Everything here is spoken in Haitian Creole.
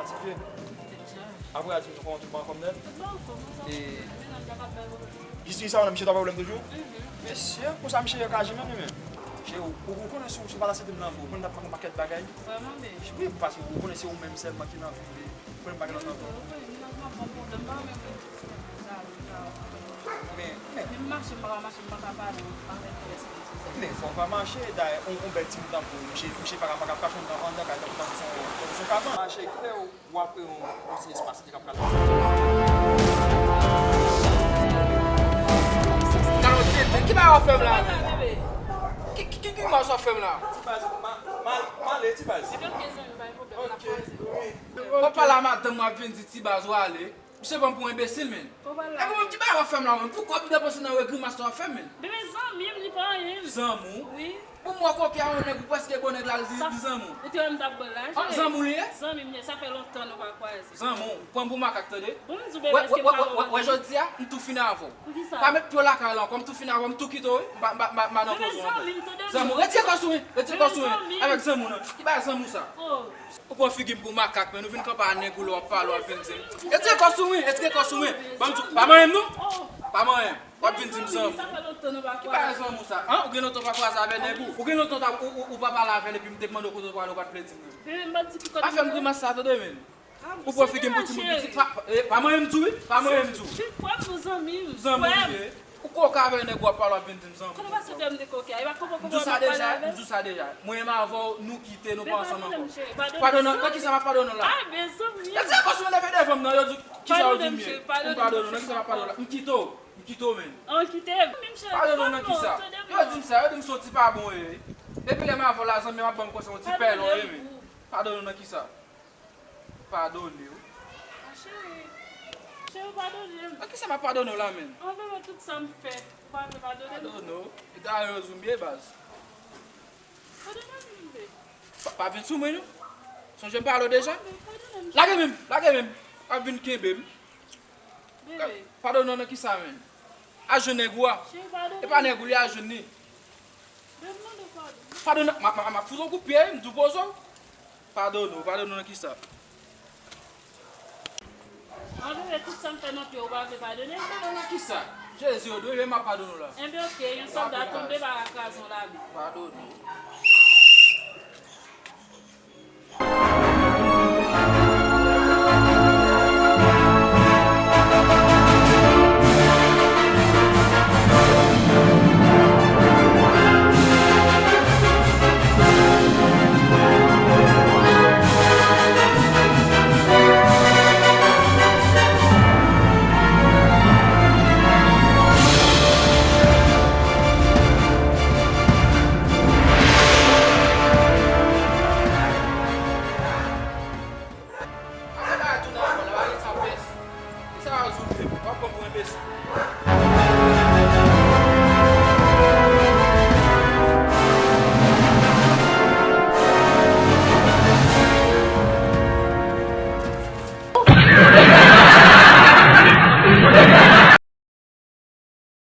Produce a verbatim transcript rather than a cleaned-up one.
Apre a di m tou kòman tout bagay anfòm nèt. E biznis sa, misye ta pwoblèm toujou. Mesye, konsa misye yo ka jwenn li menm. Che, ou, ou konnen si w, si w pa ta site m nan vi w, ou konnen t ap fè yon pakèt bagay. Vrèman, men. Wi, paske ou konnen se ou menm sèlman ki nan vi m, ou konnen m pa gen lòt nan vi w. Men, men. Menm mache, m pa ka mache, m pa ka pale, m pa fè pyès. Men fò w pa mache, dayè, yon, yon bèl timoun tankou w, misye, misye pa ka, pa ka, pa ka jwenn nan anndan kay tankou, tankou se yon, tankou se yon kabann. Mache, kilè w, w ap yon, yon ti espas ki t ap pral. Kalon tenten, ki bagay w ap fè m la menm? Ki, ki, ki, ki mòso w ap fè m la? Ti baz, ma, ma, m ale, ti baz. Ok, wi. W ap pale a madanm w ap vin di ti baz w ale. Misye pran m pou enbesil, menn. Epi menm ki bagay w ap fè m la, menn? Pou kòb depanse nan yo, grimas w ap fè m, menn. Bebe, zanmi m, li pa anyen. Zanmi w? Wi. Pou mwen koke a yon nèg ou prèske bon nèg la, li di li zanmi w. Ou te wè m t ap ban l lajan. An, zanmi w li ye? Zanmi m li ye, sa fè lontan nou pa kwaze. Zanmi w, pran m pou makak, tande. Bon, m di w, bebe, èske m pa wè w? Wè jodi a, m tou fini avè w. Poukisa? Pa met pye w lakay la ankò, m tou fini avè w, m tou kite w, wi. M pa, m pa, m pa, m pa nan kozon ankò. Bebe, zanmi m, tande m. Zanmi w, retire kò sou mwen, retire kò sou mwen. Avèk zanmi w nan. Ki bagay zanmi w sa? Oh. Ou pran figi m pou makak, menn, ou vin kanpe a nèg ou lè w ap pale, w ap vin di m. Retire kò sou mwen, retire kò sou mwen. Ban m di w, pa manyen m non. Pa manyen m. W ap vin di m zanmi. Ki bagay zanmi w sa? An, ou gen lontan w pa kwaze avè nèg ou. Ou gen lontan w, ou, ou pa pale avè l epi m te mande w kote w prale, ou pa t vle di m. Pa fè m grimas sa, tande, menn. Ou pran figi m pou timoun piti. Pa, eh, pa manyen m di w, wi. Pa manyen m di w. Vin kwè m non, zanmi m. Zanmi w ye. Ou koke avè nèg w ap pale, w ap vin di m zanmi. Kote w pase tè m te koke a? E pa kopo kopo w ap pale avè m? M di w sa deja, m di w sa deja. Mwen menm avè w, nou kite, nou pa ansanm ankò. Padone m, cheri, padone m. Padone, nan kisa m ap padone w la? Ay, men zanmi. Yo di, kòsi mwen leve devan m nan, yo di, kisa yo di m ye? M padone w, nan kisa m ap padone w la? M kite w, m kite w, menn. An, kite m. Padone w nan kisa? Yo di m sa, yo di m se yon ti pa bon w ye. Depi lè m avè w la, zanmi m ap ban m konsa, yon ti pèlon w ye, menn. Padone w nan kisa? Padone w. A, cheri. Cheri, padone m. Nan kisa m ap padone w la, menn? Anvè mwen tout sa m fè, ou pa vle padone m? Padone w. E dayè w zanmi m ye, baz. Padone m, bebe. Pa, pa vin sou mwen, non. Sonje m pale w deja. Padone m, cheri. Lage men m, lage men m. Pa vin kenbe m. Bebe. Padone w nan kisa, menn? A jwenn nèg ou a. Cheri, padone m. E pa nèg ou li a jwenn li. Bebe, m mande w padon. Padone, m ap, m ap, m ap fout w yon kout pye, m di w poze w. Padone w, padone w nan kisa? An, bebe, tout sa m fè nan pye w, ou pa vle padone m? Padone w nan kisa? Jezi, yo dwe, m ap padone w la. Enben, oke, yon sòlda tonbe, pa ka kraze yon lavi. Padone w.